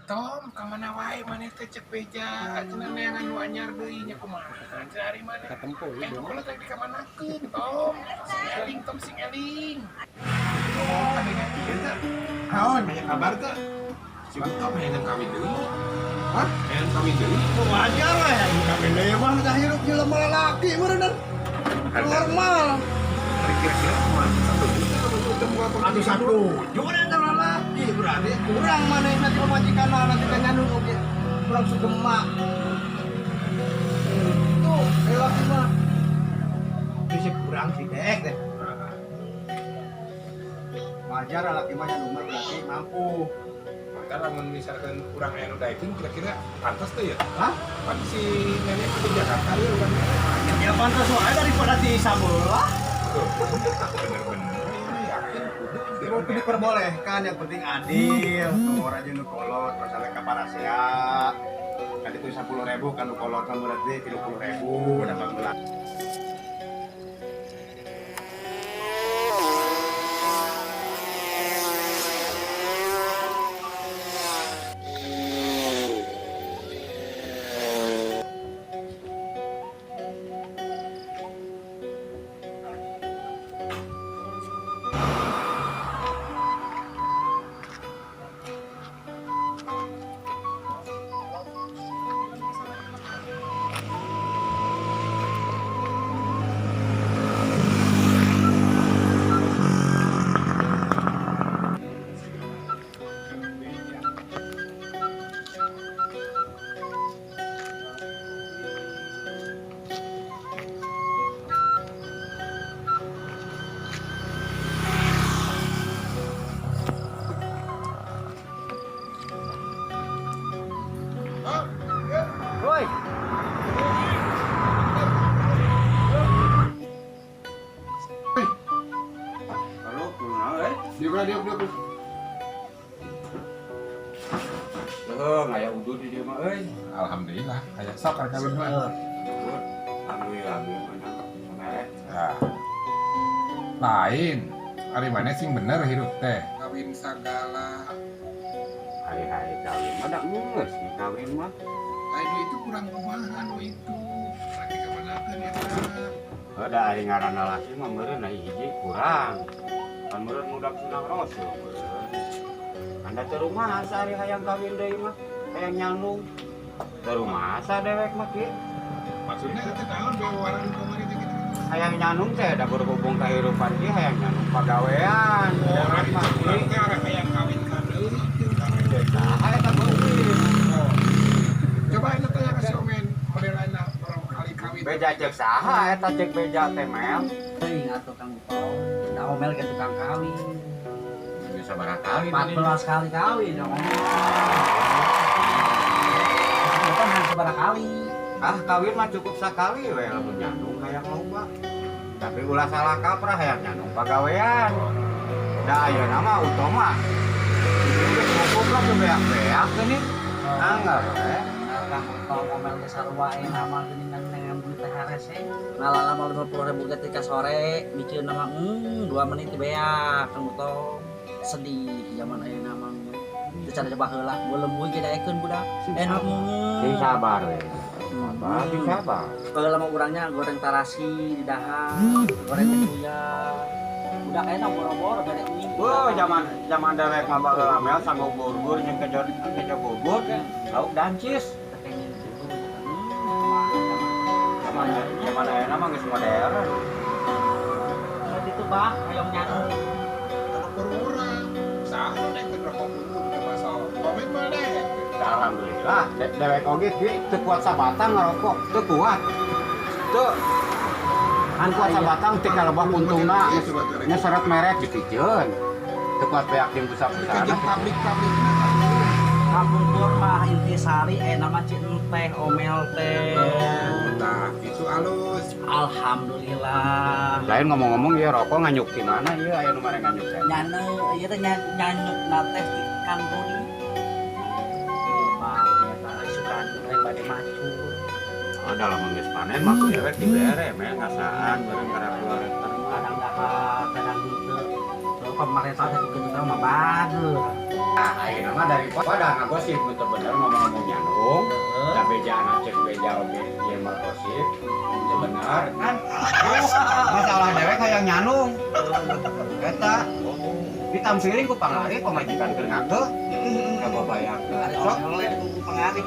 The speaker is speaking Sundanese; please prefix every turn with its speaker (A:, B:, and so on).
A: Tom, ka mana wae maneh teh cek beja, cenah neangan nu anyar deui nya kumaha cenah ari maneh.
B: Katempo ieu.
A: Eh, kolot rek dikamanakeun, Tom. Sing eling, Tom, sing eling. Oh, adanya ieu teh.
B: Naon?
A: Aya kabar teh. Si Tom hayang kawin deui.
B: Hah?
A: Hayang kawin deui.
B: Wajar lah ya, kawin deui mah udah hirup jelema lalaki meureun. Normal.
A: Kira-kira kumaha 1 juta lamun Utem gua apa?
B: Atuh 1 juta eta lalaki berarti kurang maneh nanti pamajikan nanti kan nyandung oge kurang sugema. Tuh, laki mah. Bisa kurang sih dek deh. Wajar laki mah nyandung mah berarti mampu.
A: Maka lamun misalkan urang aya nu daekeun kira-kira pantas teh ya?
B: Hah?
A: Pan si nenek mah di Jakarta ya urang.
B: Ya pantas wae daripada di sabelah.
A: Tuh, bener-bener ya, yakin kudu.
B: Itu diperbolehkan, yang penting adil. Orang aja nu kolot, misalnya ka parasea. Kan itu 10.000 kan nu kolot kan berarti 30.000 18. Woi.
C: Halo, kunaon euy?
A: Diuk lah, diuk, diuk.
C: Heuh, aya udud di dieu mah euy.
A: Alhamdulillah, aya sok rek kawin mah.
C: Alhamdulillah, ieu mah nangkep.
A: Nah. Lain, ari maneh sing bener hirup teh. Kawin sagala.
C: Hari-hari kawin mah da geus kawin mah.
A: Lain itu kurang kumaha nu itu. Rek dikamanakeun eta.
C: Heuh, da ari ngaranna laki mah meureun aya hiji kurang. Kan meureun mudak sunah rasul meureun. Anda teu rumasa ari hayang kawin deui mah, hayang nyandung. Teu rumasa dewek mah ki.
A: Maksudnya eta naon bawa warang kamari teh kitu.
C: Hayang nyandung teh da berhubung kahirupan ki hayang nyandung pagawean.
A: Oh,
C: Dewek
A: ari
C: mah ki.
A: urang teh arek hayang kawin ka deui jeung kawin.
C: Saha eta beureun.
A: Oh. Coba eta tanya ka si Omen, model ayeuna berapa kali kawin.
C: Beja cek saha eta cek beja teh mel.
D: Teuing atuh Kang Uto. Da Omel ge tukang kawin.
C: Bisa sabaraha kali
D: 14 kali kawin dong. Itu kan sabaraha kali.
C: Ah, kawin mah cukup sakali we lamun nyandung hayang loba. Tapi ulah salah kaprah hayang nyandung pagawean. Da ayeuna mah Uto mah. Itu geus cukup lah teu beak-beak geuning. Anggar we.
D: Kang Uto Omel ge sarua nama geuningan dengan duit teh harese. Ngalalama 50.000 ge tika sore miceun nama 2 menit beak Kang Uto. Sedih zaman ayeuna mah. Teu cara baheula beuleum ge daekeun budak. Enak
C: Sing sabar we. Sabar, sing sabar.
D: Baheula mah urangnya goreng tarasi di dahar, goreng tempuyak. Budak enak boro-boro gede mie.
C: Wah, zaman zaman dewek mah baheula mel sanggup bubur jeung kejo kejo bubur, lauk dancis. Zaman zaman ayeuna mah geus modern.
D: Saat itu bah, hayang nyanu.
A: Kalau urang, saha nu daekeun rokok puntung ke masal. Komen mah deh.
C: Alhamdulillah, dewek oge ki teu kuat sabatang ngarokok, teu kuat. Teu kan kuat sabatang teu kalebah untungna nya seret merek dipikeun. Teu kuat beak jeung busa-busana.
A: Jeung pabrik-pabrikna.
D: Kapungkur mah intisari nama cik teh Omel teh.
A: Tah, itu alus.
D: Alhamdulillah.
C: Lain ngomong-ngomong ieu rokok nganyuk di mana ieu aya nu mare nganyuk teh?
D: Nyane ieu teh nyanyuk na teh di Kang Budi. Pak, eta isukan teh bade macul.
C: Oh, dalam geus panen mah dewek dibere meh ngasaan bareng karena 2 liter.
D: Kadang dapat, kadang henteu. Soalnya pemerintah teh kitu mah bager.
C: Nah, ayeuna mah daripada ngagosip nu teu bener ngomong-ngomong nyandung, da beja anak cek beja oge ieu mah gosip, teu bener kan. Masalah dewek hayang nyandung. Eta ditampiling ku pangari pamajikan keur ngakeuh, kababayangkeun.
D: Ada
C: Sok
D: oleh ku pangari.